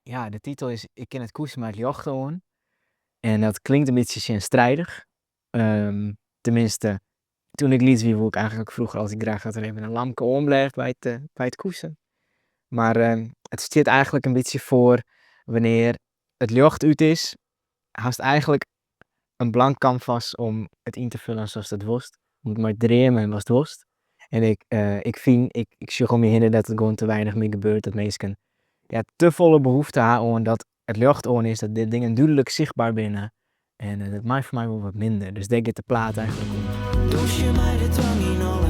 Ja, de titel is 'Ik kin net koese mei it ljocht oan'. En dat klinkt in bytsje tsjinstridich. Teminsten, toen ik lyts wie woe ik eigenlijk froeger altyd graach dat der even in lampke oan bleau by it koesen. Mar it stiet eigenlijk in bytsje foar wannear't it ljocht út is, hast eigenlijk in blank canvas om it yn te foljen sa'tst it wolst. Om mei te dreamen watst wolst. En ik fyn, ik sjoch om my hinne dat it gewoan te weinich mear gebeurt, dat minsken, ja, te folle behoefte ha oan dat it ljocht oan is, dat de dingen dúdlik sichtber binne. En dat mei foar my wol wat minder. Dus dêr giet de plaat eigenlijk oer. Dûnsje mei de twang yn alle.